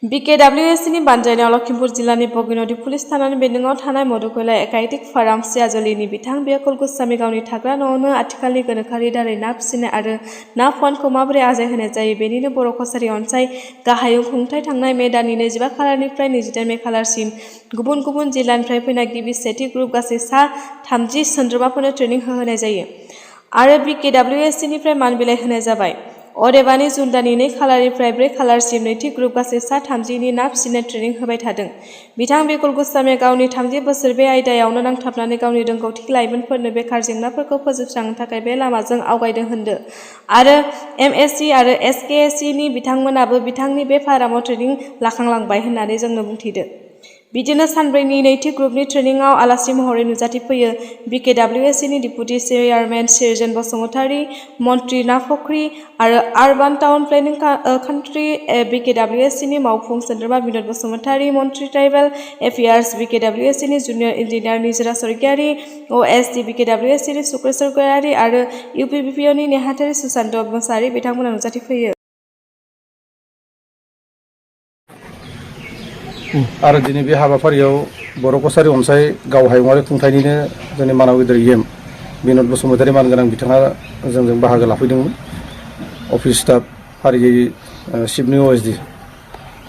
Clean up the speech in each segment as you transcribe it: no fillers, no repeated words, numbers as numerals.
BKWACन बानजायनायाव लखिमपुर जिल्लानि बगिनदि पुलिस थानानि बेन्दोंआव थानाय मधुकल्या एकाइटिक फार्म सियाजुलिनि बिथां बियाकुल गोस्वामी गावनि थाग्रा न'आवनो आथिखालनि गोनोखोआरि दारै ना फिसिनाय आरो ना फुवानखौ माबोरै आजायहोनाय जायो बेनिनो बर' कसारी अनसाय गाहायाव खुंथाय थांनाय मे दाननि 25 खालारनिफ्राय 28 मे खालारसिम गुबुन गुबुन जिल्लानिफ्राय फैनाय गिबि सेथि ग्रुप गासै सा 30 सोद्रोमाफोरनो ट्रेनिं होनाय जायो आरो BKWACनिफ्राय मान बिलाइ होनाय जाबाय। अदेबानि जुन दाननि 2 खालारनिफ्राय 4 खालारसिम नैथि ग्रुप गासै सा 30 ना फिसिनाय ट्रेनिं होबाय थादों। बिथां बिकुल गोस्वामीया गावनि 30 बोसोर बे आयदायावनो नांथाबनानै गावनि रोंगौथि लाइमोनफोरनो बेकार जेंनाफोरखौ फोजोबस्रांनो थाखाय बे लामाजों आवगायदों होनदो आरो MSc आरो SKSCनि बिथांमोनाबो बिथांनि बे फारामाव ट्रेनिं लाखांलांबाय होननानै जोंनो बुंथिदो। बिदिनो सानब्रैनि नैथि ग्रुपनि ट्रेनिंआव आलासि महरै नुजाथिफैयो BKWACनि डिपुटि चेयारमेन सिरजेन बसुमतारी, मन्त्रि ना फख्रि आरो आरबान टाउन प्लेनिं कान्ट्रि BKWACनि मावफुं सोद्रोमा बिनोद बसुमतारी, मन्त्रि ट्राइबेल एफेयार्स BKWACनि junior engineer Nijora Swargiary, OSD BKWACनि सुक्रेश्वर गयारि आरो UPBPOनि नेहाथारि सुशान्त मोसाहारि बिथांमोना नुजाथिफैयो। आरो दिनै बे हाबाफारियाव बर' कसारी अनसाय गाव हायुङारि खुंथायनिनो जोंनि मानव गिदिर यम बिनोद बसुमतारी मानगोनां बिथाङा जोंजों बाहागो लाफैदोंमोन। अफिस स्टाफ फारियै शिबनि OSD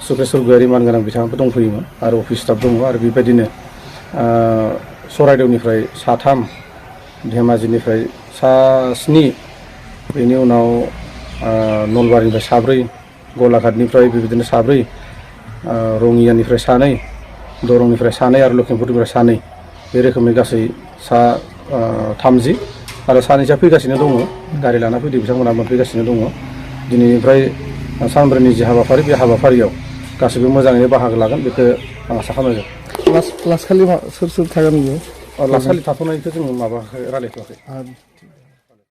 सुक्रेश्वर गयारि मानगोनां बिथाङाबो दंफैयोमोन आरो अफिस स्टाफ दङ आरो बेबायदिनो सराइदेवनिफ्राय सा 3, धेमाजिनिफ्राय सा 7, बेनि उनाव नलबारिनिफ्राय सा 4, गलाघाटनिफ्राय बेबायदिनो सा 4, रङियानिफ्राय सा 2, दरंनिफ्राय सा 2 आरो लखिमपुरनिफ्राय सा 2 बे रोखोमनि गासै सा 30 आरो सानैसोआ फैगासिनो दङ। गारि लाना फैदो बिथांमोना मोनफैगासिनो दङ। दिनैनिफ्राय सानब्रैनि जि हाबाफारि बे हाबाफारियाव गासैबो मोजाङैनो बाहागो लागोन बेखौ आं आसा खालामो। क्लास खालि सोर थागोन बेयो? क्लास खालि थाथ'नायखौ जों माबा रायलायथ'वाखै।